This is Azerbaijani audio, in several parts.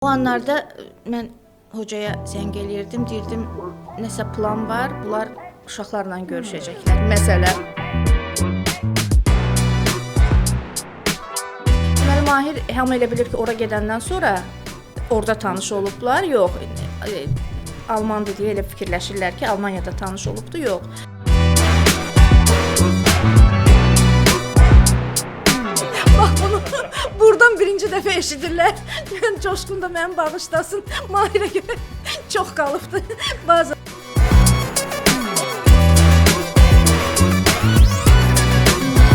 O anlarda mən hocaya zəng eləyirdim, deyirdim nəsə plan var, bunlar uşaqlarla görüşəcəklər. Məsələn. Deməli Mahir hamı elə bilir ki, ora gedəndən sonra orada tanış olublar. Yox, almandır deyə elə fikirləşirlər ki, Almaniyada tanış olubdu. Yox. Bax bunu buradan birinci dəfə eşidirlər. Yəni Coşqun da məni bağışlasın. Mahirə görə çox qalıbdı. Bazı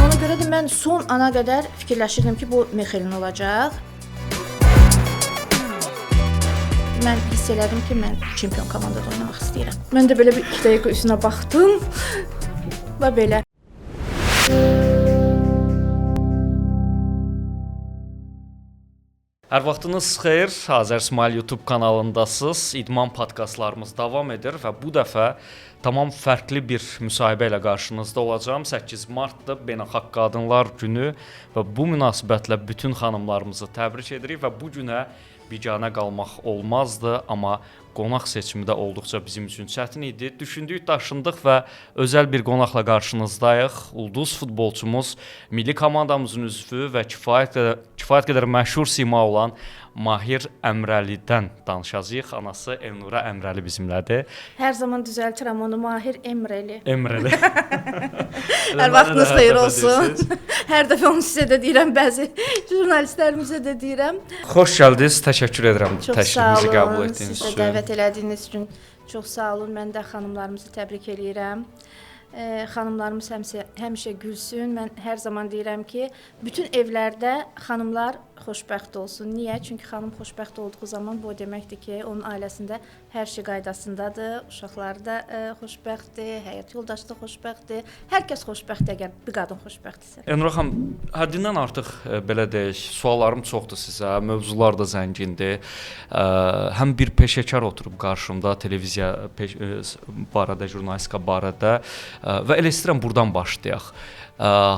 Ona görə də mən son ana qədər fikirləşirdim ki, bu Mexelin olacaq. Mən hiss elədim ki, mən çempion komandada oynamaq istəyirəm. Mən də belə bir 2 dəqiqə üstünə baxdım və belə. Hər vaxtınız xeyir. Azər İsmayıl YouTube kanalındasınız. İdman podkastlarımız davam edir və bu dəfə tamam fərqli bir müsahibə ilə qarşınızda olacağam. 8 martdır, Beynəlxalq Qadınlar Günü və bu münasibətlə bütün xanımlarımızı təbrik edirik və bu günə biganə qalmaq olmazdı, amma qonaq seçimi də olduqca bizim üçün çətin idi. Düşündük, daşındıq və özəl bir qonaqla qarşınızdayıq. Ulduz futbolçumuz, milli komandamızın üzvü və kifayət qədər məşhur sima olan Mahir Əmrəlidən danışacağıq. Anası Elnura Əmrəli bizimlədir. Hər zaman düzəltirəm onu, Mahir Emrəli. Emrəli. Hər vaxtınız xeyir olsun. Hər dəfə onu sizə də deyirəm, bəzi jurnalistlərimizə də deyirəm. Xoş gəldiniz. Təşəkkür edirəm təklifimizi qəbul etdiyiniz üçün. Siz də dəvət elədiyiniz üçün çox sağ olun. Mən də xanımlarımızı təbrik eləyirəm. Xanımlarımız həmişə gülsün. Mən hər zaman deyirəm ki, bütün evlərdə xanımlar xoşbəxt olsun. Niyə? Çünki xanım xoşbəxt olduğu zaman bu o deməkdir ki, onun ailəsində hər şey qaydasındadır, uşaqları da xoşbəxtdir, həyat yoldaşı da xoşbəxtdir. Hər kəs xoşbəxtdir əgər bir qadın xoşbəxtdirsə. Elnura xanım, həddindən artıq belə deyək, suallarım çoxdur sizə, mövzular da zəngindir. Həm bir peşəkar oturub qarşımda televiziya barədə, jurnalistika barədə və elə istəyirəm buradan başlayaq.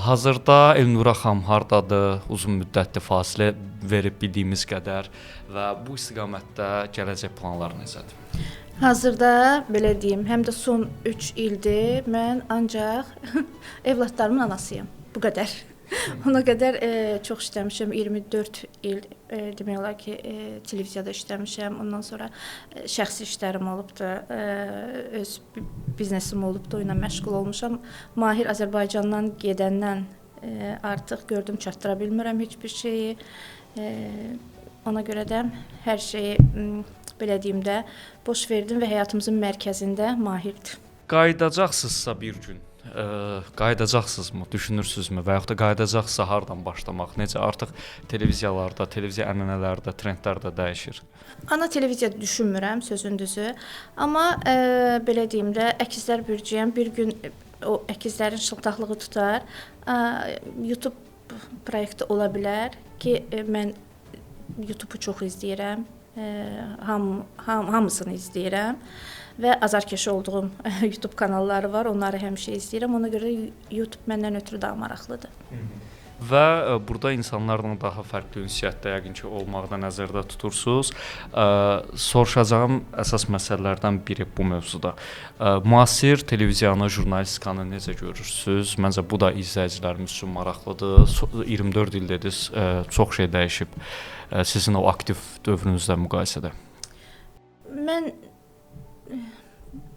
Hazırda Elnura xanım hardadır, uzun müddətli fasilə verib bildiyimiz qədər və bu istiqamətdə gələcək planları necədir? Hazırda belə deyim, həm də son 3 ildir mən ancaq evladlarımın anasıyam. Bu qədər. Ona qədər çox işləmişəm, 24 il demək olar ki, televiziyada işləmişəm. Ondan sonra şəxsi işlərim olubdu, öz biznesim olubdu, o ilə məşğul olmuşam. Mahir Azərbaycandan gedəndən artıq gördüm, çatdıra bilmirəm heç bir şeyi. Ona görə də hər şeyi belə deyim də boş verdim və həyatımızın mərkəzində Mahirdir. Qayıdacaqsınızsa bir gün, qayıdacaqsınızmı, düşünürsünüzmü və yaxud da qayıdacaqsa hardan başlamaq, necə artıq televiziyalarda, televiziya ənənələrdə, trendlər də dəyişir? Ana televiziya düşünmürəm, sözün düzü. Amma belə deyim də, Əkizlər Bürcüyəm, bir gün o əkizlərin şıltaqlığı tutar. YouTube proyekti ola bilər ki, mən YouTube-u çox izləyirəm, hamısını izləyirəm və azarkeşi olduğum YouTube kanalları var, onları həmişə izləyirəm. Ona görə YouTube məndən ötürü daha maraqlıdır. Və burada insanlarla daha fərqli ünsiyyətdə yəqin ki, olmağı da nəzərdə tutursunuz. Soruşacağım əsas məsələlərdən biri bu mövzuda. Müasir televiziyanı, jurnalistikanı necə görürsünüz? Məncə bu da izləyicilərimiz üçün maraqlıdır. 24 il dediniz, çox şey dəyişib sizin o aktiv dövrünüzlə müqayisədə. Mən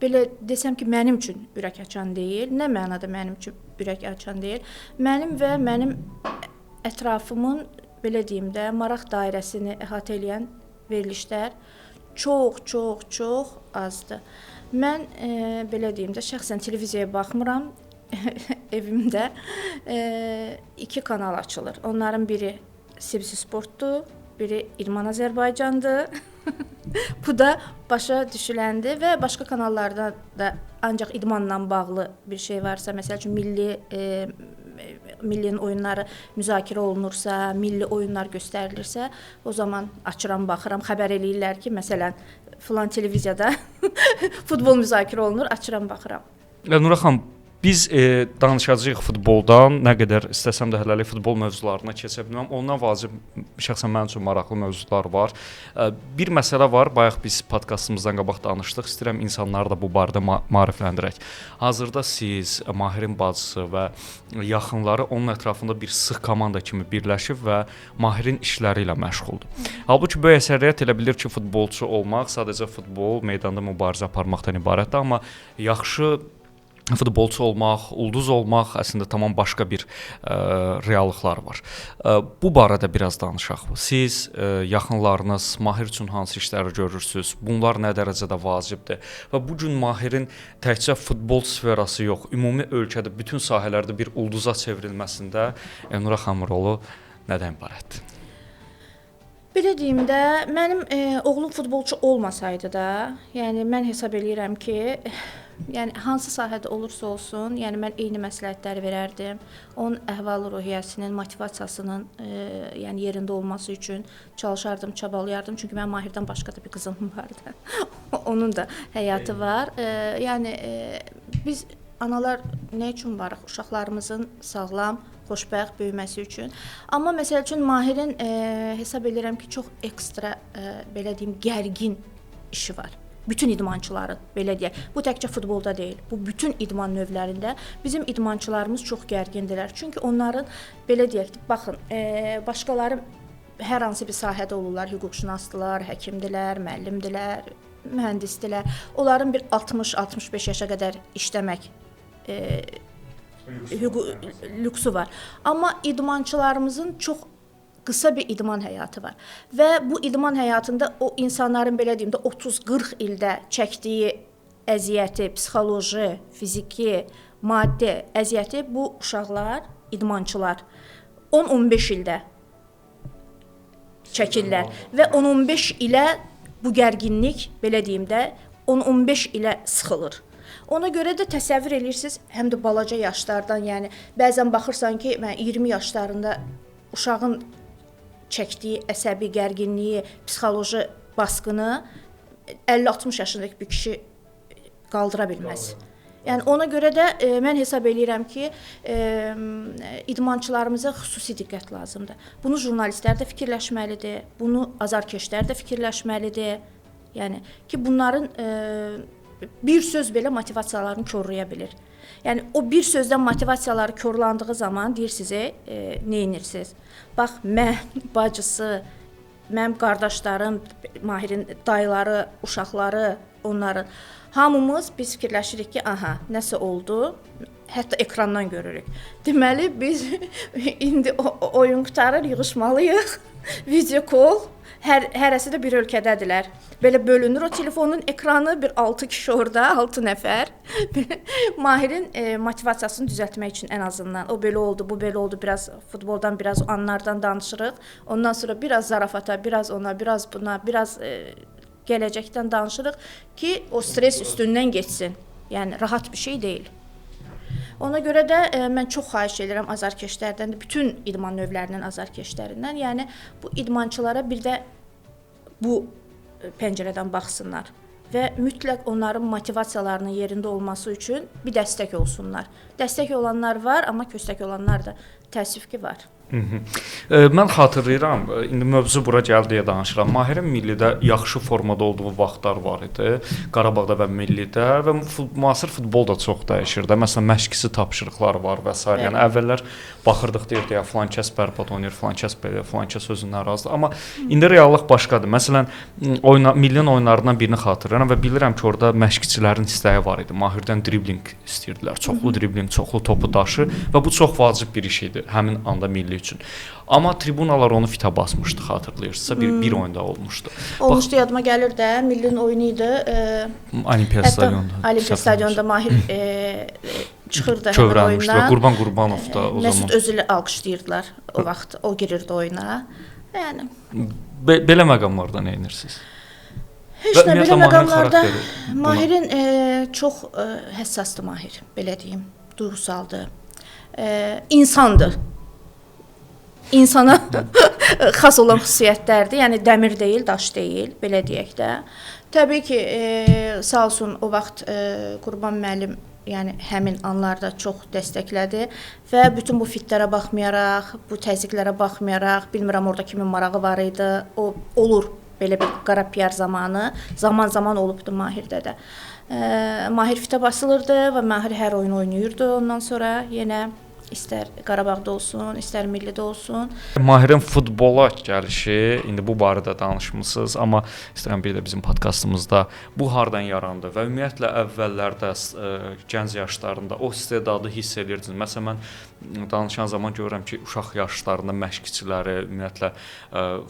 belə desəm ki, mənim üçün ürək açan deyil. Nə mənada mənim üçün ürək açan deyil? Mənim və mənim ətrafımın, belə deyim də, maraq dairəsini əhatə eləyən verilişlər çox, çox, çox azdır. Mən belə deyim də, şəxsən televiziyaya baxmıram. Evimdə 2 kanal açılır. Onların biri CBC Sportdur, biri İdman Azərbaycandır. Bu da başa düşüləndir və başqa kanallarda da ancaq idmanla bağlı bir şey varsa, məsəl üçün millinin oyunları müzakirə olunursa, milli oyunlar göstərilirsə, o zaman açıram, baxıram, xəbər eləyirlər ki, məsələn, filan televiziyada futbol müzakirə olunur, açıram, baxıram. Elnura xanım, Biz danışacağıq futboldan, nə qədər istəsəm də hələlik futbol mövzularına keçə bilməm. Ondan vacib şəxsən mənim üçün maraqlı mövzular var. Bir məsələ var, bayaq biz podkastımızdan qabaq danışdıq. İstəyirəm insanları da bu barədə maarifləndirək. Hazırda siz, Mahirin bacısı və yaxınları onun ətrafında bir sıx komanda kimi birləşib və Mahirin işləri ilə məşğuldur. Halbuki böyük əksəriyyət elə bilir ki, futbolçu olmaq sadəcə futbol meydanda mübarizə aparmaqdan ibarətdir, amma yaxşı futbolçu olmaq, ulduz olmaq əslində tamam başqa bir reallıqlar var. Bu barədə biraz danışaq. Siz, yaxınlarınız Mahir üçün hansı işləri görürsüz? Bunlar nə dərəcədə vacibdir? Və bu gün Mahirin təkcə futbol sferası yox, ümumi ölkədə bütün sahələrdə bir ulduza çevrilməsində Elnura xanımın rolu nədən ibarətdir? Belə deyim də, mənim oğlum futbolçu olmasaydı da, yəni mən hesab eləyirəm ki, yəni hansı sahədə olursa olsun, yəni mən eyni məsləhətləri verərdim. Onun əhval-ruhiyyəsinin, motivasiyasının yəni yerində olması üçün çalışardım, çabalayardım. Çünki mənim Mahirdən başqa da bir qızım vardı. Onun da həyatı var. Yəni biz analar nə üçün varıq? Uşaqlarımızın sağlam, xoşbəxt böyüməsi üçün. Amma məsəl üçün Mahirin hesab edirəm ki, çox ekstra belə deyim, gərgin işi var. Bütün idmançıların, belə deyək. Bu təkcə futbolda deyil, bu bütün idman növlərində bizim idmançılarımız çox gərgindirlər. Çünki onların, belə deyək, baxın, başqaları hər hansı bir sahədə olurlar, hüquqşünasdılar, həkimdilər, müəllimdilər, mühəndisdilər. Onların bir 60-65 yaşa qədər işləmək lüksü var. Amma idmançılarımızın çox qısa bir idman həyatı var. Və bu idman həyatında o insanların, belə deyim də, 30-40 ildə çəkdiyi əziyyəti, psixoloji, fiziki, maddi əziyyəti bu uşaqlar, idmançılar 10-15 ildə çəkirlər. Və 10-15 ilə bu gərginlik, belə deyim də, 10-15 ilə sıxılır. Ona görə də təsəvvür edirsiniz, həm də balaca yaşlardan, yəni bəzən baxırsan ki, mən 20 yaşlarında uşağın çəkdiyi əsəbi gərginliyi, psixoloji baskını 50-60 yaşındakı bir kişi qaldıra bilməz. Yəni ona görə də mən hesab eləyirəm ki, idmançılarımıza xüsusi diqqət lazımdır. Bunu jurnalistlər də fikirləşməlidir, bunu azarkeşlər də fikirləşməlidir. Yəni ki, bunların bir söz belə motivasiyalarını korlaya bilir. Yəni o bir sözdən motivasiyaları korlandığı zaman deyirsiniz, nə edirsiniz? Bax, mən, bacısı, mənim qardaşlarım, Mahirin dayıları, uşaqları, onların hamımız biz fikirləşirik ki, aha, nəsə oldu. Hətta ekrandan görürük. Deməli biz indi oyun qurtarır, yığışmalıyıq. Video call. Hərəsi də bir ölkədədirlər. Belə bölünür o telefonun ekranı, bir 6 kişi orada, 6 nəfər. Mahirin motivasiyasını düzəltmək üçün ən azından o belə oldu, bu belə oldu, biraz futboldan, biraz anlardan danışırıq. Ondan sonra biraz zarafata, biraz ona, biraz buna, biraz gələcəkdən danışırıq ki, o stres üstündən geçsin. Yəni rahat bir şey deyil. Ona görə də mən çox xahiş edirəm azarkeşlərdən, bütün idman növlərinin azarkeşlərindən. Yəni bu idmançılara bir də bu pəncərədən baxsınlar və mütləq onların motivasiyalarının yerində olması üçün bir dəstək olsunlar. Dəstək olanlar var, amma köstək olanlar da təəssüf ki var. Mən xatırlayıram, indi mövzu bura gəldi deyə danışıram. Mahirin millidə yaxşı formada olduğu vaxtlar var idi. Qarabağda və millidə və müasir futbol da çox dəyişir də. Məsələn, məşqçi tapşırıqları var və s. Yəni əvvəllər baxırdıq, deyirdi ya filan kəs bərbad oynayır, filan kəs belə, filan kəs özündən razıdır. Amma indi reallıq başqadır. Məsələn, millinin oyunlarından birini xatırlayıram və bilirəm ki, orada məşqçilərin istəyi var idi. Mahirdən dribling istəyirdilər. Çoxlu dribling, çoxlu topu daşı və bu çox vacib bir iş idi həmin anda milli üçün. Amma tribunalar onu fitə basmışdı, xatırlayırsınızsa, bir oyunda olmuşdu. Olmuşdu, yadıma gəlir də, millinin oyunu idi. Olimpiya stadionunda. Olimpiya stadionunda Mahir çıxırdı həmin oyundan. Qurban Qurbanov da o zaman. Məsud Özili alqışlayırdılar o vaxt, o girirdi oyuna. Yəni belə məqamlarda nə edirsiniz? Heç nə, belə məqamlarda Mahirin çox həssasdır Mahir, belə deyim, duyğusaldır, insandır. İnsana xas olan xüsusiyyətlərdir. Yəni dəmir deyil, daş deyil, belə deyək də. Təbii ki, sağ olsun o vaxt Qurban müəllim yəni həmin anlarda çox dəstəklədi və bütün bu fitlərə baxmayaraq, bu təzyiqlərə baxmayaraq, bilmirəm orada kimin marağı var idi. O olur belə bir qara PR zamanı, zaman-zaman olubdu Mahirdə də. Mahir fitə basılırdı və Mahir hər oyun oynayırdı. Ondan sonra yenə istər Qarabağda olsun, istər millidə olsun. Mahirin futbola gəlişi, indi bu barədə danışmısınız, amma istəyirəm bir də bizim podkastımızda bu hardan yarandı və ümumiyyətlə əvvəllərdə gənc yaşlarında o istedadı hiss edirdiniz. Məsələn, mən danışan zaman görürəm ki, uşaq yaşlarında məşqçiləri, ümumiyyətlə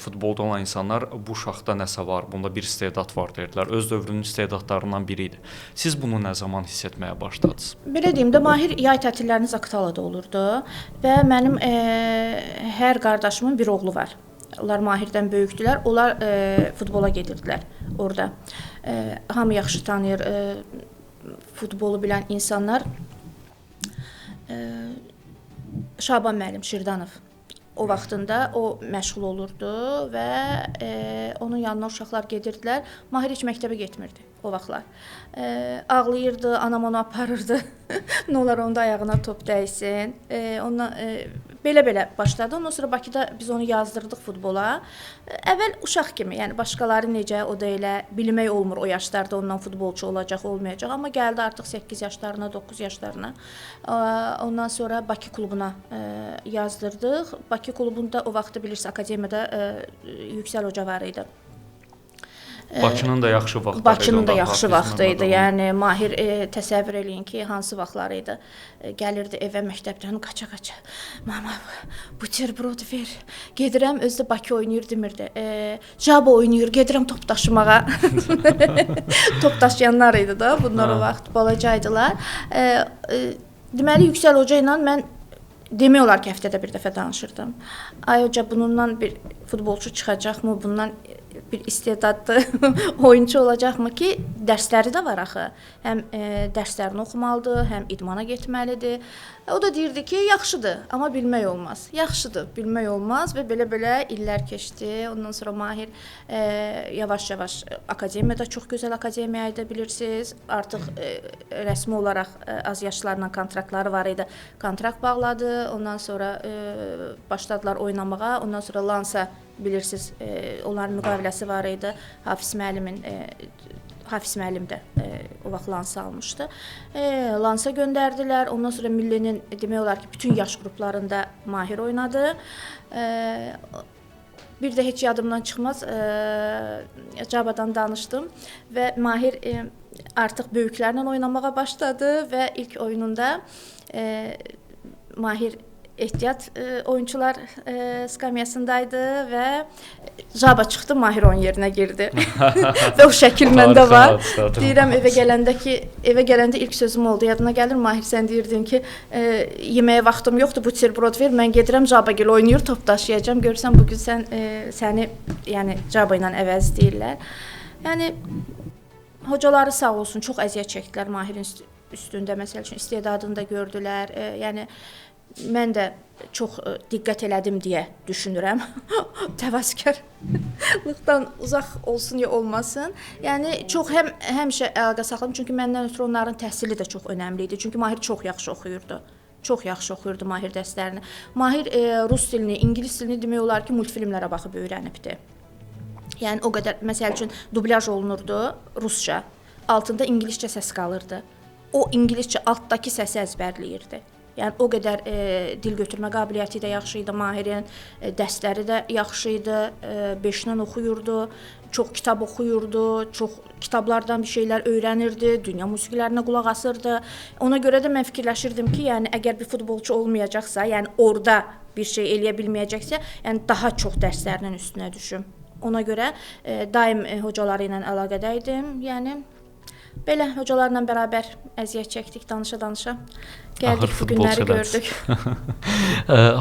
futbolda olan insanlar bu uşaqda nəsə var, bunda bir istedad var deyirdilər. Öz dövrünün istedadlarından biri idi. Siz bunu nə zaman hiss etməyə başladınız? Belə deyim də, Mahir yay tətillərini Zaqatalada olurdu və mənim hər qardaşımın bir oğlu var. Onlar Mahirdən böyükdülər. Onlar futbola gedirdilər orada. Hamı yaxşı tanıyır futbolu bilən insanlar. Şaban müəllim Şirdanov o vaxtında o məşğul olurdu və onun yanına uşaqlar gedirdilər. Mahir heç məktəbə getmirdi o vaxtlar. Ağlayırdı, anam onu aparırdı. Nə olar onda ayağına top dəysin. Ondan belə-belə başladı. Ondan sonra Bakıda biz onu yazdırdıq futbola. Əvvəl uşaq kimi, yəni başqaları necə, o da elə bilmək olmur o yaşlarda ondan futbolçu olacaq, olmayacaq. Amma gəldi artıq 8 yaşlarına, 9 yaşlarına. Ondan sonra Bakı klubuna yazdırdıq. Bakı klubunda o vaxtı bilirsiniz, akademiyada Yüksəl Hoca var idi. Bakının da yaxşı vaxtları idi. Bakının da yaxşı vaxtı idi. Yəni Mahir təsəvvür eləyin ki, hansı vaxtlar idi. Gəlirdi evə məktəbdən qaça-qaça. Mama, buterbrod ver. Gedirəm, özü də Bakı oynayır demirdi. Caba oynayır, gedirəm top daşımağa. Top daşıyanlar idi da bunlar o vaxt balacaydılar. Deməli Yüksəl Hoca ilə mən demək olar ki, həftədə bir dəfə danışırdım. Ay hoca, bunundan bir futbolçu çıxacaqmı? Bundan bir istedadlı oyunçu olacaqmı ki, dərsləri də var axı. Həm dərslərini oxumalıdır, həm idmana getməlidir. O da deyirdi ki, yaxşıdır, amma bilmək olmaz. Yaxşıdır, bilmək olmaz və belə-belə illər keçdi. Ondan sonra Mahir yavaş-yavaş akademiyada, çox gözəl akademiya idi, bilirsiniz. Artıq rəsmi olaraq az yaşlarla kontraktları var idi. Kontrakt bağladı, ondan sonra başladılar oynamağa. Ondan sonra Lansa, bilirsiniz, onların müqaviləsi var idi. Hafiz müəllimin Hafiz müəllim də o vaxt Lansa almışdı. Lansa göndərdilər. Ondan sonra millinin demək olar ki, bütün yaş qruplarında Mahir oynadı. Bir də heç yadımdan çıxmaz, Cabadan danışdım və Mahir artıq böyüklərlə oynamağa başladı və ilk oyununda Mahir ehtiyat oyunçular skamyasındaydı və Jaba çıxdı, Mahir onun yerinə girdi. Və o şəkil məndə var. Deyirəm evə gələndə ki, evə gələndə ilk sözüm oldu. Yadına gəlir Mahir, sən deyirdin ki, yeməyə vaxtım yoxdur, buterbrod ver, mən gedirəm Jabagil oynayır, top daşıyacağam. Görürsən bugün sən səni, yəni Jaba ilə əvəzləyirlər. Yəni hocaları sağ olsun, çox əziyyət çəkdilər Mahirin üstündə, məsəl üçün istedadını da gördülər. Yəni mən də çox diqqət elədim deyə düşünürəm. Təvazökarlıqdan uzaq olsun ya olmasın. Yəni çox həmişə əlaqə saxladım. Çünki məndən ötrü onların təhsili də çox önəmli idi. Çünki Mahir çox yaxşı oxuyurdu. Çox yaxşı oxuyurdu Mahir dərslərini. Mahir rus dilini, ingilis dilini demək olar ki, multfilmlərə baxıb öyrənibdi. Yəni o qədər, məsəl üçün dublyaj olunurdu rusca, altında ingiliscə səs qalırdı. O ingiliscə altdakı səsi əzbərləyirdi. Yəni o qədər dil götürmə qabiliyyəti də yaxşı idi Mahirin, dərsləri də yaxşı idi, 5-dən oxuyurdu, çox kitab oxuyurdu, çox kitablardan bir şeylər öyrənirdi, dünya musiqilərinə qulaq asırdı. Ona görə də mən fikirləşirdim ki, yəni əgər bir futbolçu olmayacaqsa, yəni orada bir şey eləyə bilməyəcəksə, yəni daha çox dərslərinin üstünə düşüm. Ona görə daim hocaları ilə əlaqədə idim. Yəni belə hocalarla bərabər əziyyət çəkdik, danışa-danışa. Gəldik, bu günləri gördük.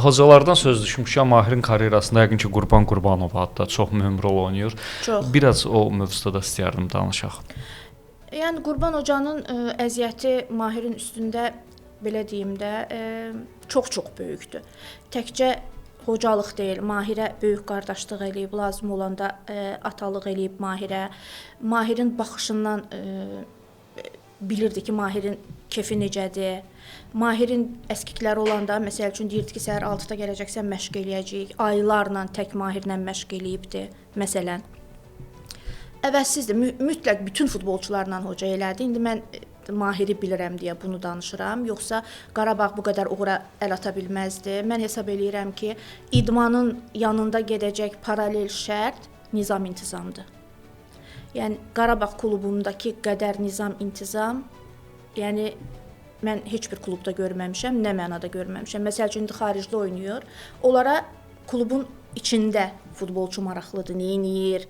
Hocalardan söz düşmüşkən, Mahirin karyerasında yəqin ki, Qurban Qurbanov adda çox mühüm rol oynayır. Çox. Biraz o mövzuda da istəyərdim danışaq. Yəni Qurban hocanın əziyyəti Mahirin üstündə, belə deyim də, çox-çox böyükdür. Təkcə hocalıq deyil, Mahirə böyük qardaşlıq eləyib, lazım olanda atalıq eləyib Mahirə. Mahirin baxışından bilirdi ki, Mahirin kefi necədir. Mahirin əskikləri olanda, məsəl üçün deyirdi ki, səhər 6-da gələcəksən, məşq eləyəcəyik. Aylarla tək Mahirlə məşq eləyibdi, məsələn. Əvəzsizdir. Mütləq bütün futbolçularla hoca elədi. İndi mən Mahiri bilirəm deyə bunu danışıram. Yoxsa Qarabağ bu qədər uğura əl ata bilməzdi. Mən hesab eləyirəm ki, idmanın yanında gedəcək paralel şərt nizam-intizamdır. Yəni Qarabağ klubundakı qədər nizam-intizam, yəni mən heç bir klubda görməmişəm, nə mənada görməmişəm. Məsəl üçün indi xaricdə oynayır. Onlara klubun içində futbolçu maraqlıdır, nə eləyir,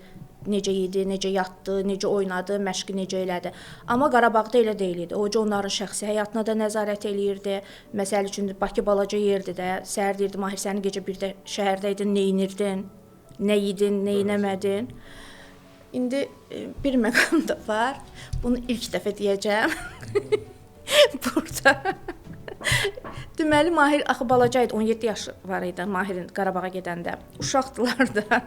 necə yedi, necə yatdı, necə oynadı, məşqi necə elədi. Amma Qarabağda elə deyil idi. Hoca onların şəxsi həyatına da nəzarət eləyirdi. Məsəl üçün Bakı balaca yerdir də. Səhər deyirdi, Mahir, səni gecə 1-də şəhərdə idin, nə inirdin, nə yedin, nə eləmədin. İndi bir məqam da var. Bunu ilk dəfə deyəcəm. Burada. Deməli, Mahir axı balaca idi, 17 yaşı var idi Mahirin Qarabağa gedəndə. Uşaqdılar da.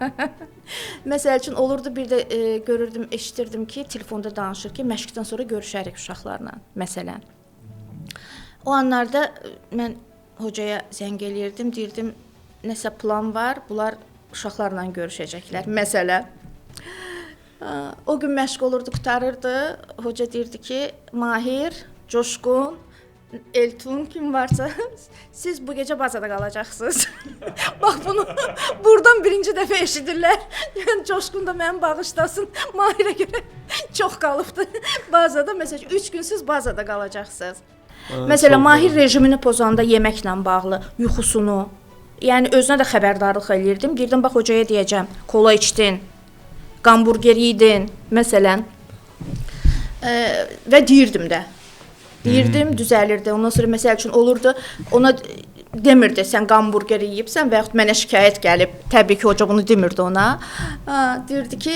Məsəl üçün olurdu, bir də görürdüm, eşidirdim ki, telefonda danışır ki, məşqdən sonra görüşərik uşaqlarla, məsələn. O anlarda mən hocaya zəng eləyirdim, deyirdim, nəsə plan var, bunlar uşaqlarla görüşəcəklər, məsələn. O gün məşq olurdu, qurtarırdı. Hoca deyirdi ki, Mahir, Coşqun, Eltun kim varsa siz bu gecə bazada qalacaqsınız. Bax bunu buradan birinci dəfə eşidirlər. Yəni Coşqun da məni bağışlasın. Mahirə görə çox qalıbdı bazada. Məsələn 3 gün siz bazada qalacaqsınız. Məsələn Mahir rejimini pozanda yeməklə bağlı, yuxusunu, yəni özünə də xəbərdarlıq eləyirdim. Deyirdim bax hocaya deyəcəm, kola içdin, hamburger yedin məsələn. Və deyirdim də. Deyirdim, düzəlirdi. Ondan sonra məsəl üçün olurdu, ona demirdi, sən hamburger yeyibsən və yaxud mənə şikayət gəlib. Təbii ki, hoca bunu demirdi ona. Deyirdi ki,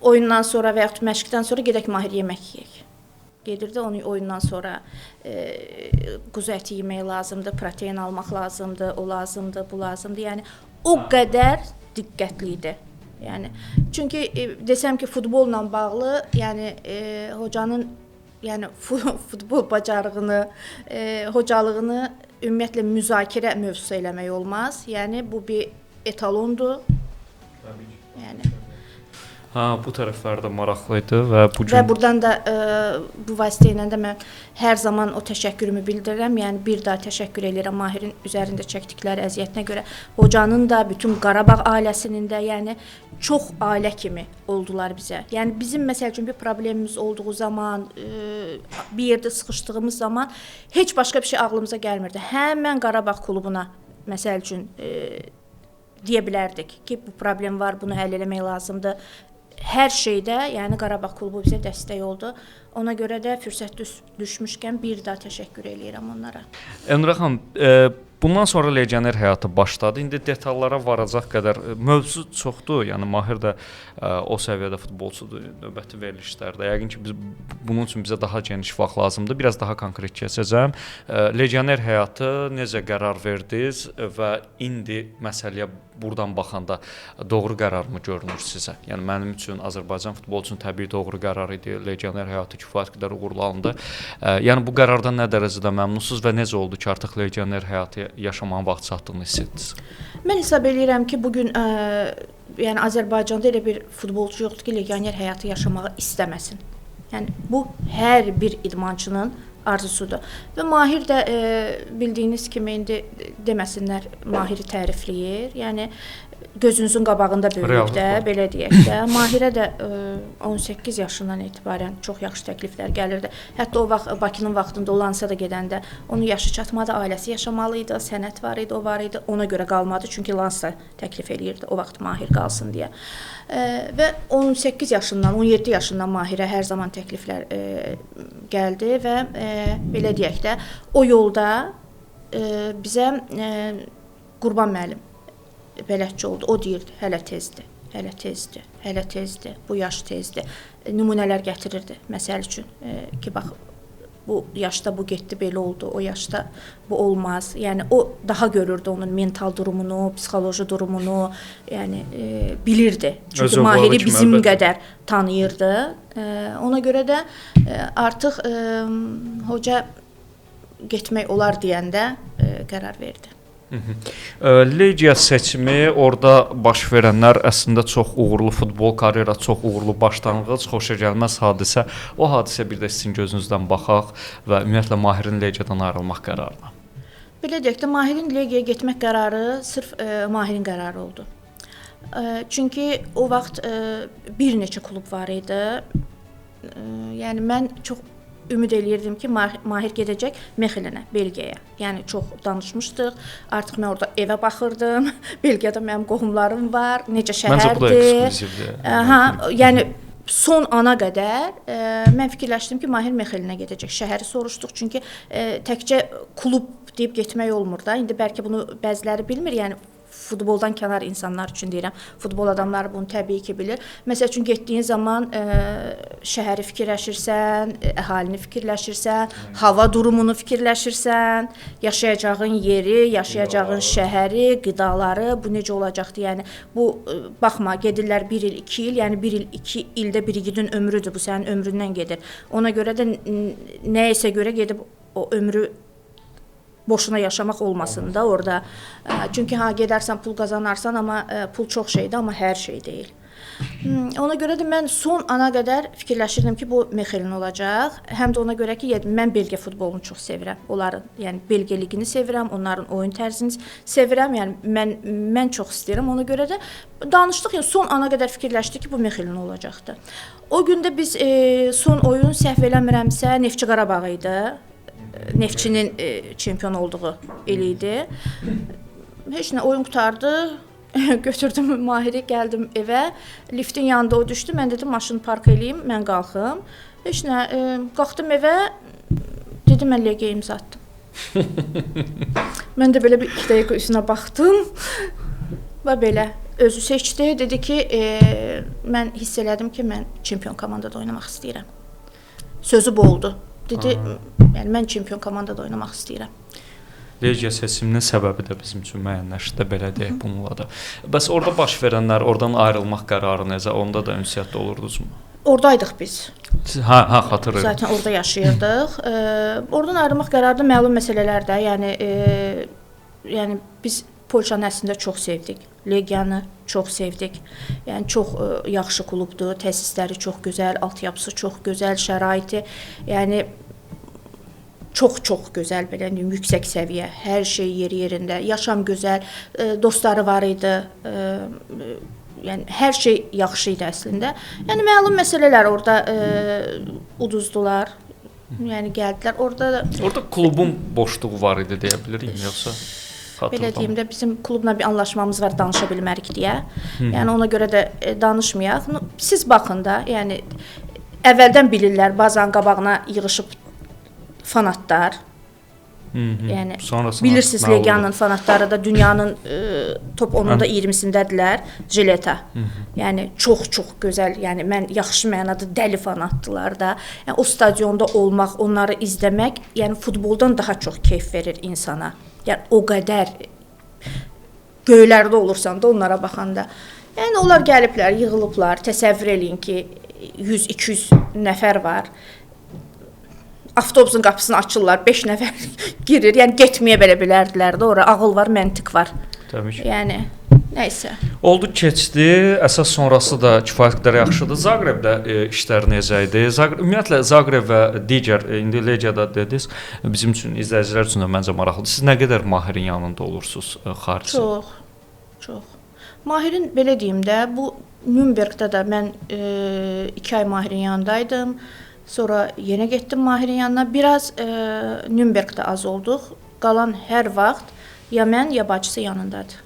oyundan sonra və yaxud məşqdən sonra gedək Mahir yemək yeyək. Gedirdi, onu oyundan sonra quzu əti yemək lazımdır, protein almaq lazımdır, o lazımdır, bu lazımdır. Yəni o qədər diqqətli idi. Yəni çünki desəm ki, futbolla bağlı, yəni hocanın yəni futbol bacarığını, hocalığını ümumiyyətlə müzakirə mövzusu eləmək olmaz. Yəni bu bir etalondur. Təbii ki. Yəni ha, bu tərəflər də maraqlı idi və bu gün və buradan da bu vasitə ilə də mən hər zaman o təşəkkürümü bildirirəm. Yəni bir daha təşəkkür eləyirəm Mahirin üzərində çəkdikləri əziyyətinə görə. Hocanın da, bütün Qarabağ ailəsinin də, yəni çox ailə kimi oldular bizə. Yəni bizim məsəl üçün bir problemimiz olduğu zaman, bir yerdə sıxışdığımız zaman heç başqa bir şey ağlımıza gəlmirdi. Həmən Qarabağ klubuna məsəl üçün deyə bilərdik ki, bu problem var, bunu həll eləmək lazımdır. Hər şeydə, yəni Qarabağ klubu bizə dəstək oldu. Ona görə də fürsət düşmüşkən bir daha təşəkkür eləyirəm onlara. Elnura xanım, bundan sonra legioner həyatı başladı. İndi detallara varacaq qədər mövzu çoxdur. Yəni Mahir də o səviyyədə futbolçudur növbəti verilişlərdə. Yəqin ki, biz bunun üçün bizə daha geniş vaxt lazımdır. Biraz daha konkret keçəcəm. Legioner həyatı necə qərar verdiniz və indi məsələyə buradan baxanda doğru qərarmı görünür sizə? Yəni mənim üçün, Azərbaycan futbolu üçün təbii doğru qərar idi. Legioner həyatı kifayət qədər uğurlu alındı. Yəni bu qərardan nə dərəcədə məmnunsunuz və necə oldu ki, artıq legioner həyatı yaşamanın vaxt çatdığını hiss etdiniz? Mən hesab eləyirəm ki, bugün yəni Azərbaycanda elə bir futbolçu yoxdur ki, legioner həyatı yaşamağı istəməsin. Yəni bu hər bir idmançının arzusudur. Və Mahir də bildiyiniz kimi indi deməsinlər Mahiri tərifləyir. Yəni gözünüzün qabağında böyüyüb də, belə deyək də. Mahirə də 18 yaşından etibarən çox yaxşı təkliflər gəlirdi. Hətta o vaxt Bakının vaxtında o Lansa da gedəndə onun yaşı çatmadı, ailəsi yaşamalı idi, sənət var idi, o var idi. Ona görə qalmadı, çünki Lansa təklif eləyirdi o vaxt Mahir qalsın deyə. Və 18 yaşından, 17 yaşından Mahirə hər zaman təkliflər gəldi və belə deyək də, o yolda bizə Qurban müəllim bələdçi oldu. O deyirdi, hələ tezdir, hələ tezdir, hələ tezdir, bu yaş tezdir. Nümunələr gətirirdi, məsəl üçün ki, bax, Bu yaşda bu getdi, belə oldu, o yaşda bu olmaz. Yəni o daha görürdü onun mental durumunu, psixoloji durumunu, yəni bilirdi. Çünki Mahiri bizim qədər tanıyırdı. Ona görə də artıq hoca getmək olar deyəndə qərar verdi. Legiya seçimi, orada baş verənlər əslində çox uğurlu futbol karyera, çox uğurlu başlanğıc, xoşagəlməz hadisə. O hadisə bir də sizin gözünüzdən baxaq və ümumiyyətlə Mahirin Legiyadan ayrılmaq qərarına. Belə deyək də, Mahirin Legiyaya getmək qərarı sırf Mahirin qərarı oldu. Çünki o vaxt bir neçə klub var idi. Yəni mən çox ümid eləyirdim ki, Mahir gedəcək Mexilinə, Belgiyaya. Yəni çox danışmışdıq. Artıq mən orada evə baxırdım. Belgiyada mənim qohumlarım var. Necə şəhərdir. Məncə bu da eksklüzivdir. Hə, yəni son ana qədər mən fikirləşdim ki, Mahir Mexilinə gedəcək. Şəhəri soruşduq, çünki təkcə klub deyib getmək olmur da. İndi bəlkə bunu bəziləri bilmir. Yəni futboldan kənar insanlar üçün deyirəm. Futbol adamları bunu təbii ki bilir. Məsəl üçün getdiyin zaman şəhəri fikirləşirsən, əhalini fikirləşirsən, hava durumunu fikirləşirsən, yaşayacağın yeri, yaşayacağın şəhəri, qidaları, bu necə olacaqdı? Yəni bu baxma, gedirlər 1 il, 2 il, yəni 1 il, 2 ildə bir igidin ömrüdür, bu sənin ömründən gedir. Ona görə də nəyisə görə gedib o ömrü boşuna yaşamaq olmasın da orada. Çünki ha gedərsən pul qazanarsan, amma pul çox şeydir, amma hər şey deyil. Ona görə də mən son ana qədər fikirləşirdim ki, bu Mexelin olacaq. Həm də ona görə ki, mən Belgiya futbolunu çox sevirəm. Onların, yəni Belgiya liqini sevirəm, onların oyun tərzini sevirəm. Yəni mən çox istəyirəm. Ona görə də danışdıq, yəni son ana qədər fikirləşdik ki, bu Mexelin olacaqdı. O gün də biz son oyun səhv eləmirəmsə Neftçi Qarabağ idi. Neftçinin çempion olduğu il idi. Heç nə, oyun qurtardı. Götürdüm Mahiri, gəldim evə. Liftin yanında o düşdü. Mən dedim, maşını park eləyim, mən qalxım. Heç nə, qalxdım evə, dedim, mən Legiya imza atdım. Mən də belə bir 2 dəqiqə üstünə baxdım. Və belə özü seçdi. Dedi ki, mən hiss elədim ki, mən çempion komandada oynamaq istəyirəm. Sözü bu oldu. Dedi, yəni mən çempion komandada oynamaq istəyirəm. Legiya seçiminin səbəbi də bizim üçün müəyyənləşdi də, belə deyək, bununla da. Bəs orada baş verənlər, oradan ayrılmaq qərarı necə? Onda da ünsiyyətdə olurdunuzmu? Oradaydıq biz. Hə, xatırlayıram. Zaten orada yaşayırdıq. Oradan ayrılmaq qərarı da məlum məsələlər də. Yəni yəni biz Polşanı əslində çox sevdik. Legiyanı çox sevdik. Yəni çox yaxşı klubdur, təsisləri çox gözəl, altyapısı çox gözəl, şəraiti, yəni çox-çox gözəl, belə deyim, yüksək səviyyə, hər şey yeri yerində, yaşam gözəl, dostları var idi, yəni hər şey yaxşı idi əslində. Yəni məlum məsələlər orada uduzdular, yəni gəldilər. Orada da orada klubun boşluğu var idi deyə bilirik, yoxsa? Belə deyim də, bizim klubla bir anlaşmamız var, danışa bilmərik deyə. Yəni ona görə də danışmayaq. Siz baxın da, yəni əvvəldən bilirlər, bazan qabağına yığışıb fanatlar. Yəni bilirsiniz, Legiyanın fanatları da dünyanın top 10-unda 20-sindədirlər, Jileta. Yəni çox-çox gözəl, yəni mən yaxşı mənada dəli fanatdılar da. Yəni o stadionda olmaq, onları izləmək, yəni futboldan daha çox keyf verir insana. Yəni o qədər göylərdə olursan da onlara baxanda. Yəni onlar gəliblər, yığılıblar. Təsəvvür eləyin ki, 100-200 nəfər var. Avtobusun qapısını açırlar, 5 nəfər girir. Yəni getməyə belə bilərdilər də ora. Ağıl var, məntiq var. Təbii ki. Yəni nəysə. Oldu, keçdi. Əsas sonrası da kifayət qədər yaxşıdır. Zaqrebdə işlər necə idi? Ümumiyyətlə Zaqreb və digər indi Legiyada dediniz, bizim üçün, izləyicilər üçün də məncə maraqlıdır. Siz nə qədər Mahirin yanında olursunuz xaricdə? Çox, çox. Mahirin belə deyim də, bu Nürnbergdə də mən 2 ay Mahirin yanındaydım. Sonra yenə getdim Mahirin yanına. Biraz Nürnbergdə az olduq. Qalan hər vaxt ya mən, ya bacısı yanındadır.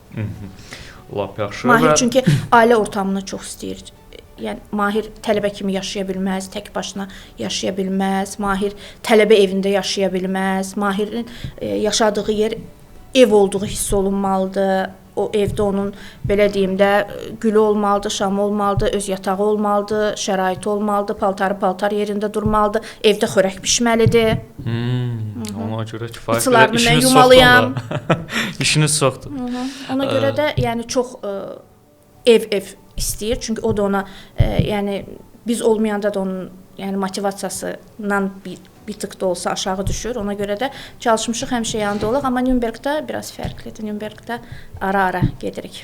Lap yaxşı. Mahir çünki ailə ortamını çox istəyir. Yəni Mahir tələbə kimi yaşaya bilməz, tək başına yaşaya bilməz. Mahir tələbə evində yaşaya bilməz. Mahirin yaşadığı yer ev olduğu hiss olunmalıdır. o evdə onun, belə deyim də, gülü olmalıdır, şamı olmalıdır, öz yatağı olmalıdır, şəraiti olmalıdır, paltarı paltar yerində durmalıdır, evdə xörək bişməlidir. Ona görə kifayət qədər işiniz çoxdur. İşiniz çoxdur. Ona görə də yəni çox ev istəyir. Çünki o da ona yəni biz olmayanda da onun yəni motivasiyasından bir tık da olsa aşağı düşür. Ona görə də çalışmışıq həmişə yanında olaq, amma Nürnbergdə biraz fərqlidir. Nürnbergdə ara-ara gedirik.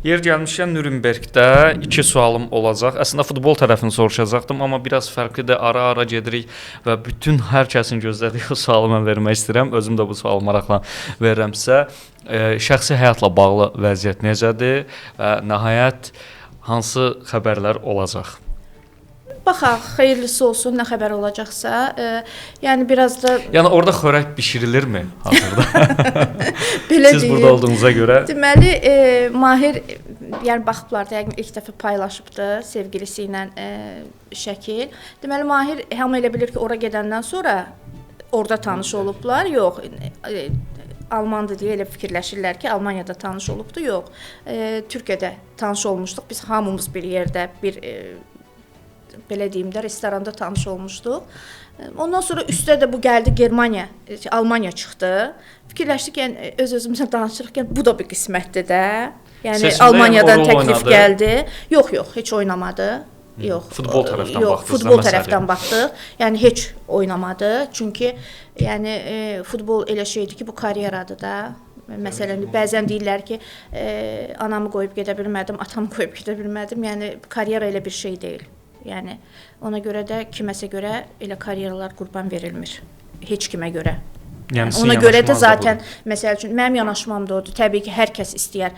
Yer gəlmişkən Nürnbergdə iki sualım olacaq. Əslində futbol tərəfini soruşacaqdım, amma biraz fərqlidir. Ara-ara gedirik və bütün hər kəsin gözlədiyi o sualı mən vermək istəyirəm. Özüm də bu sualı maraqla verirəm sizə. Şəxsi həyatla bağlı vəziyyət necədir və nəhayət hansı xəbərlər olacaq? Baxaq, xeyirlisi olsun, nə xəbər olacaqsa. Yəni biraz da... Yəni orada xörək bişirilirmi hazırda? Belə siz burada olduğunuza görə. Deməli, Mahir, yəni baxıblar da, yəqin ilk dəfə paylaşıbdı sevgilisi ilə şəkil. Deməli, Mahir hamı elə bilir ki, ora gedəndən sonra orada tanış olublar. Yox, Almandır deyə elə fikirləşirlər ki, Almaniyada tanış olubdu. Yox, Türkiyədə tanış olmuşduq. Biz hamımız bir yerdə, bir... belə deyim də, restoranda tanış olmuşduq. Ondan sonra üstə də bu gəldi Germaniya, Almaniya çıxdı. Fikirləşdik, yəni öz-özümüzə danışırıq, yəni bu da bir qismətdir də. Yəni seçimdə Almaniyadan yəni təklif oynadı. Gəldi. Yox, yox, heç oynamadı. Yox. Futbol tərəfdən yox, baxdınız. Futbol tərəfdən baxdıq. Yəni heç oynamadı. Çünki yəni futbol elə şeydir ki, bu karyeradır da. Məsələn, bəzən deyirlər ki, anamı qoyub gedə bilmədim, atamı qoyub gedə bilmədim. Yəni karyera elə bir şey deyil. Yəni ona görə də kiməsə görə elə karyeralar qurban verilmir. Heç kimə görə. Yəni ona görə də zaten məsəl üçün mənim yanaşmam da odur. Təbii ki, hər kəs istəyər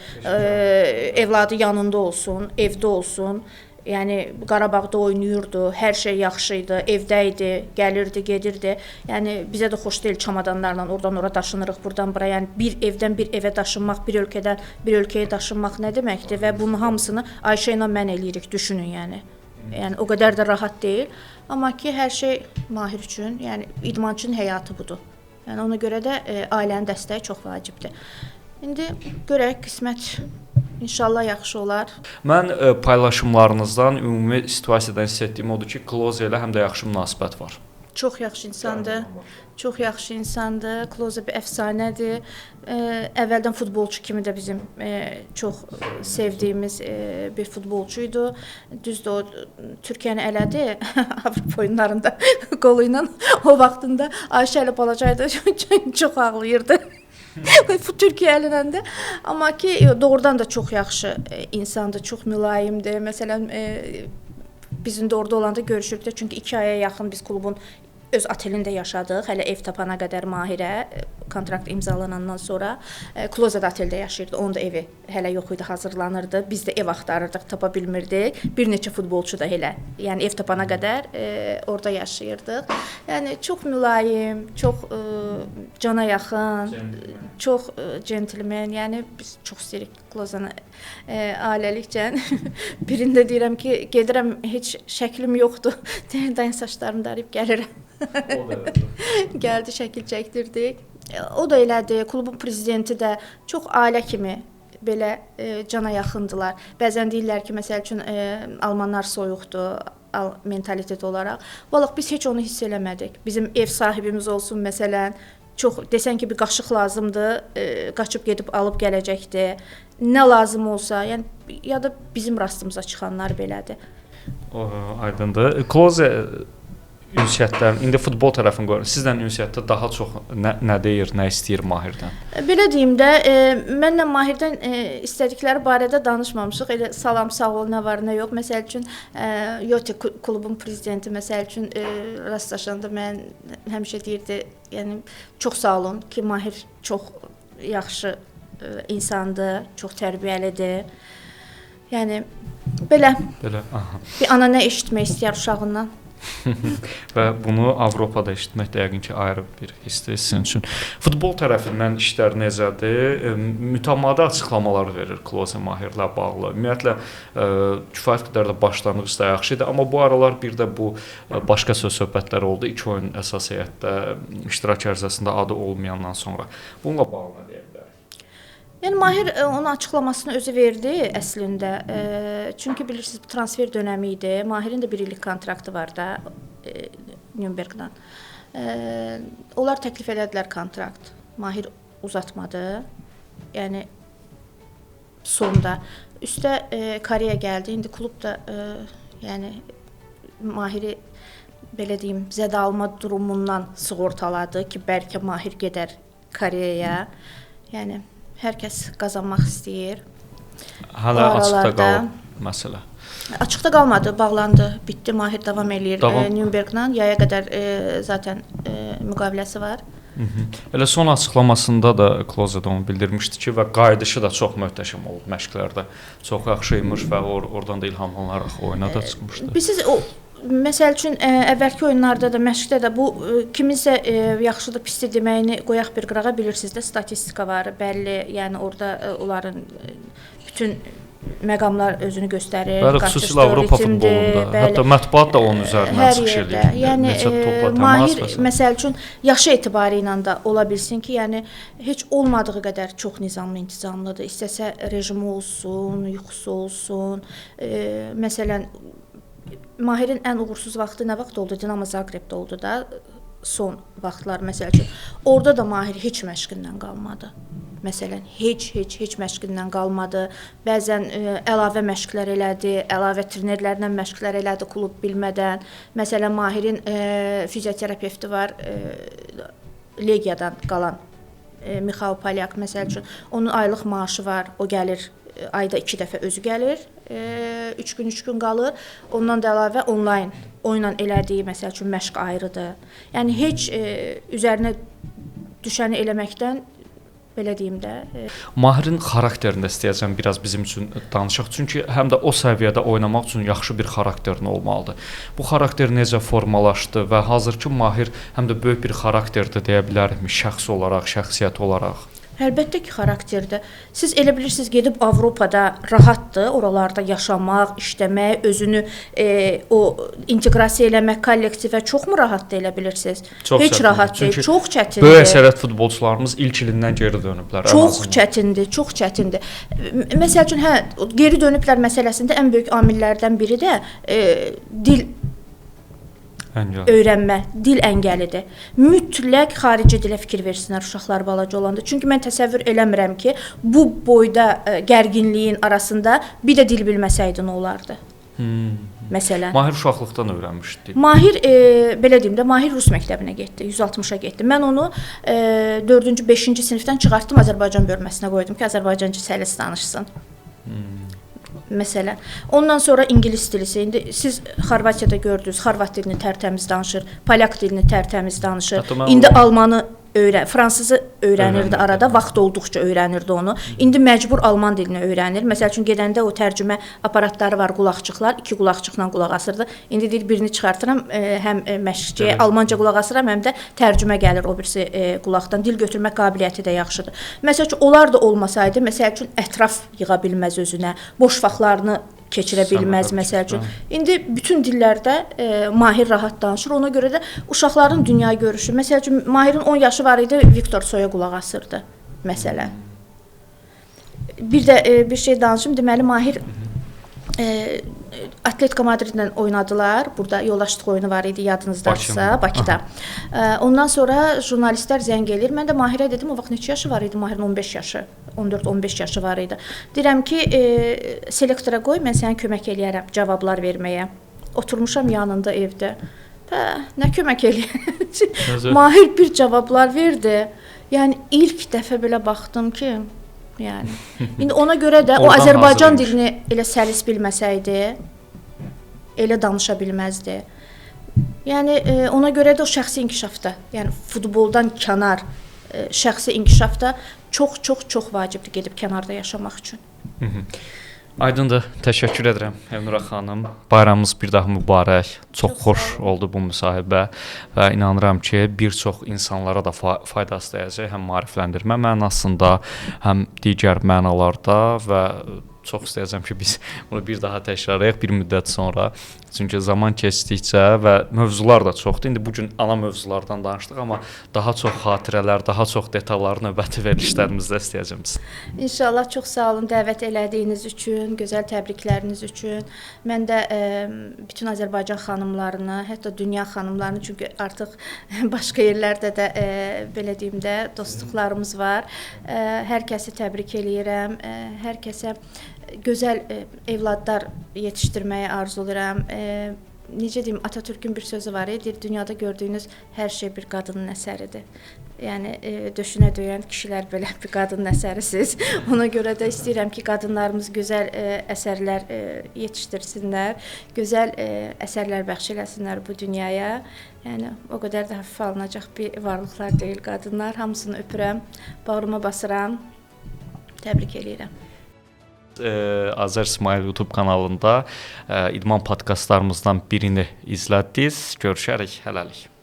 evladı yanında olsun, evdə olsun. Yəni Qarabağda oynayırdı, hər şey yaxşı idi, evdə idi, gəlirdi, gedirdi. Yəni bizə də xoş deyil çamadanlarla oradan ora daşınırıq, buradan bura. Yəni bir evdən bir evə daşınmaq, bir ölkədən bir ölkəyə daşınmaq nə deməkdir və bunun hamısını Ayşə ilə mən eləyirik, düşünün yəni. Yəni o qədər də rahat deyil. Amma ki, hər şey Mahir üçün, yəni idmançının həyatı budur. Yəni ona görə də ailənin dəstəyi çox vacibdir. İndi görək, qismət inşallah yaxşı olar. Mən paylaşımlarınızdan, ümumi situasiyadan hiss etdiyim odur ki, Kloze ilə həm də yaxşı münasibət var. Çox yaxşı insandır. Çox yaxşı insandır. Kloze bir əfsanədir. Əvvəldən futbolçu kimi də bizim çox sevdiyimiz bir futbolçu idi. Düzdür, o Türkiyəni elədi Avropa oyunlarında qolu ilə. O vaxtında Ayşə elə balacaydı, çox ağlayırdı. Türkiyə əlləndi. Amma ki, doğrudan da çox yaxşı insandır, çox mülayimdir. Məsələn, biz indi orada olanda görüşürük də, çünki 2 aya yaxın biz klubun öz otelində yaşadıq. Hələ ev tapana qədər Mahirə kontrakt imzalanandan sonra Kloze də oteldə yaşayırdı. Onun da evi hələ yox idi, hazırlanırdı. Biz də ev axtarırdıq, tapa bilmirdik. Bir neçə futbolçu da elə. Yəni ev tapana qədər orada yaşayırdıq. Yəni çox mülayim, çox cana yaxın, çox centilmen. Yəni biz çox istəyirik Klozanı ailəlikcə. Birində deyirəm ki, gedirəm, heç şəklim yoxdur. Deyirəm, saçlarımı darayıb gəlirəm. Gəldi, şəkil çəkdirdik. O da elədi, klubun prezidenti də çox ailə kimi belə cana yaxındılar. Bəzən deyirlər ki, məsəl üçün almanlar soyuqdur mentalitet olaraq. Vallah biz heç onu hiss eləmədik. Bizim ev sahibimiz olsun məsələn, çox desən ki, bir qaşıq lazımdır, qaçıb gedib alıb gələcəkdi. Nə lazım olsa, yəni ya da bizim rastımıza çıxanlar belədir. Aydındır. Kloze ünsiyyətlərin, indi futbol tərəfini qoyuram. Sizlə ünsiyyətdə daha çox nə deyir, nə istəyir Mahirdən? Belə deyim də, mənlə Mahirdən istədikləri barədə danışmamışıq. Elə salam, sağ ol, nə var, nə yox. Məsəl üçün, Yoti klubun prezidenti, məsəl üçün, rastlaşanda mən həmişə deyirdi, yəni çox sağ olun ki, Mahir çox yaxşı insandır, çox tərbiyəlidir. Yəni, belə. Belə, aha. Bir ana nə eşitmək istəyər uşağından? Və bunu Avropada eşitmək də yəqin ki, ayrı bir hissdir sizin üçün. Futbol tərəfindən işlər necədir? Mütəmadi açıqlamalar verir Kloze Mahirlə bağlı. Ümumiyyətlə, kifayət qədər də başlanğıc da yaxşı idi, amma bu aralar bir də bu başqa söz söhbətləri oldu. İki oyun əsas heyətdə iştirak ərizəsində adı olmayandan sonra. Bununla bağlı nə deyə bilərik? Yəni Mahir onun açıqlamasını özü verdi əslində. Çünki bilirsiniz, transfer dönəmi idi. Mahirin də bir illik kontraktı var da Nürnbergdən. Onlar təklif elədilər kontrakt. Mahir uzatmadı. Yəni sonda. Üstə Koreya gəldi. İndi klub da yəni Mahiri belə deyim, zədə alma durumundan sığortaladı ki, bəlkə Mahir gedər Koreyaya. Yəni hər kəs qazanmaq istəyir. Hələ açıqda qalıb məsələ. Açıqda qalmadı, bağlandı, bitdi. Mahir davam eləyir Nürnberglə. Yaya qədər zaten müqaviləsi var. Elə son açıqlamasında da Klose də onu bildirmişdi ki, və qayıdışı da çox möhtəşəm olub məşqlərdə. Çox yaxşı imiş və oradan da ilhamlanaraq oyuna da çıxmışdı. Bilirsiniz, o məsəl üçün əvvəlki oyunlarda da, məşqdə də bu kiminsə yaxşıdır, pisdir deməyini qoyaq bir qırağa, bilirsiniz də, statistika var, bəlli, yəni orada onların bütün məqamlar özünü göstərir. Bəli, xüsusilə Avropa futbolunda. Bəli. Hətta mətbuat da onun üzərindən çıxış eləyir. Yəni Mahir məsəl üçün yaşı etibarı ilə də ola bilsin ki, yəni heç olmadığı qədər çox nizamlı, intizamlıdır. İstəsə rejimi olsun, yuxusu olsun. Məsələn, Mahirin ən uğursuz vaxtı nə vaxt oldu? Dinamo Zagrebdə oldu da son vaxtlar məsəl üçün. Orada da Mahir heç məşqindən qalmadı. Məsələn, heç məşqindən qalmadı. Bəzən əlavə məşqlər elədi, əlavə trenerlərlə məşqlər elədi klub bilmədən. Məsələn, Mahirin fizioterapevti var, Legiyadan qalan Mixail Polyak məsəl üçün. Onun aylıq maaşı var, o gəlir. Ayda 2 dəfə özü gəlir, 3 gün 3 gün qalır. Ondan da əlavə onlayn oyunla elədiyi məsəl üçün məşq ayrıdır. Yəni heç üzərinə düşəni eləməkdən belə deyim də. Mahirin xarakterində istəyəcəm biraz bizim üçün danışaq. Çünki həm də o səviyyədə oynamaq üçün yaxşı bir xarakterin olmalıdır. Bu xarakter necə formalaşdı və hazırki Mahir həm də böyük bir xarakterdir deyə bilərikmi şəxs olaraq, şəxsiyyət olaraq? Əlbəttə ki, xarakterdir. Siz elə bilirsiniz, gedib Avropada rahatdır, oralarda yaşamaq, işləmək, özünü o inteqrasiya eləmək kollektivə çoxmu rahatdır elə bilirsiniz? Çox heç çətindir. Rahat deyil, çox çətindir. Böyük əksəriyyət futbolçularımız ilk ilindən geri dönüblər. Çox çətindir, çox çətindir. Məsəl üçün, hə, geri dönüblər məsələsində ən böyük amillərdən biri də dil Əngəl. Öyrənmə, dil əngəlidir. Mütləq xarici dilə fikir versinlər uşaqlar balaca olanda. Çünki mən təsəvvür eləmirəm ki, bu boyda gərginliyin arasında bir də dil bilməsəydi nə olardı? Məsələn. Mahir uşaqlıqdan öyrənmişdi. Mahir, belə deyim də, Mahir rus məktəbinə getdi, 160-a getdi. Mən onu 4-cü, 5-ci sinifdən çıxartdım, Azərbaycan bölməsinə qoydum ki, Azərbaycanca səlis danışsın. Məsələn. Ondan sonra ingilis dilisi. İndi siz Xorvatiyada gördünüz, xorvat dilini tərtəmiz danışır, polyak dilini tərtəmiz danışır. İndi almanı öyrən, fransızı öyrənirdi arada, vaxt olduqca öyrənirdi onu. İndi məcbur alman dilini öyrənir. Məsəl üçün gedəndə o tərcümə aparatları var, qulaqçıqlar, 2 qulaqçıqla qulaq asırdı. İndi deyir birini çıxartıram, həm məşqçiyə almanca qulaq asıram, həm də tərcümə gəlir o birisi qulaqdan. Dil götürmək qabiliyyəti də yaxşıdır. Məsəl üçün onlar da olmasaydı, məsəl üçün ətraf yığa bilməz özünə, boş vaxtlarını keçirə bilməz məsəl üçün. İndi bütün dillərdə Mahir rahat danışır. Ona görə də uşaqların dünya görüşü. Məsəl üçün Mahirin 10 yaşı var idi, Viktor Soya qulaq asırdı məsələn. Bir də bir şey danışım. Deməli Mahir Atletico Madridlə oynadılar. Burada yoldaşlıq oyunu var idi, yadınızdadırsa, Bakıda. Ondan sonra jurnalistlər zəng eləyir. Mən də Mahirə dedim, o vaxt neçə yaşı var idi? Mahirin 15 yaşı, 14-15 yaşı var idi. Deyirəm ki, selektora qoy, mən sənə kömək eləyərəm cavablar verməyə. Oturmuşam yanında evdə. Bə, nə kömək eləyər? Mahir bir cavablar verdi. Yəni ilk dəfə belə baxdım ki, yəni indi ona görə də o Azərbaycan dilini elə səlis bilməsəydi, elə danışa bilməzdi. Yəni ona görə də o şəxsi inkişafda, yəni futboldan kənar şəxsi inkişafda çox çox çox vacibdir gedib kənarda yaşamaq üçün. Aydındır. Təşəkkür edirəm Elnura xanım. Bayramınız bir daha mübarək. Çox xoş oldu bu müsahibə və inanıram ki, bir çox insanlara da faydası dəyəcək, həm maarifləndirmə mənasında, həm digər mənalarda və Çox istəyəcəm ki, biz bunu bir daha təkrarlayaq bir müddət sonra. Çünki zaman keçdikcə və mövzular da çoxdur. İndi bu gün ana mövzulardan danışdıq, amma daha çox xatirələr, daha çox detallar növbəti verilişlərimizdə istəyəcəm. İnşallah, çox sağ olun dəvət elədiyiniz üçün, gözəl təbrikləriniz üçün. Mən də bütün Azərbaycan xanımlarını, hətta dünya xanımlarını, çünki artıq başqa yerlərdə də belə deyim də dostluqlarımız var. Hər kəsi təbrik eləyirəm. Hər kəsə gözəl evladlar yetişdirməyi arzulayıram. Necə deyim, Atatürkün bir sözü var, deyir, dünyada gördüyünüz hər şey bir qadının əsəridir. Yəni döşünə döyən kişilər belə bir qadının əsərisiz. Ona görə də istəyirəm ki, qadınlarımız gözəl əsərlər yetişdirsinlər, gözəl əsərlər bəxş eləsinlər bu dünyaya. Yəni o qədər də həfifə alınacaq bir varlıqlar deyil qadınlar. Hamısını öpürəm, bağrıma basıram. Təbrik eləyirəm. Azər İsmayıl YouTube kanalında idman podkastlarımızdan birini izlədiniz. Görüşərik hələlik.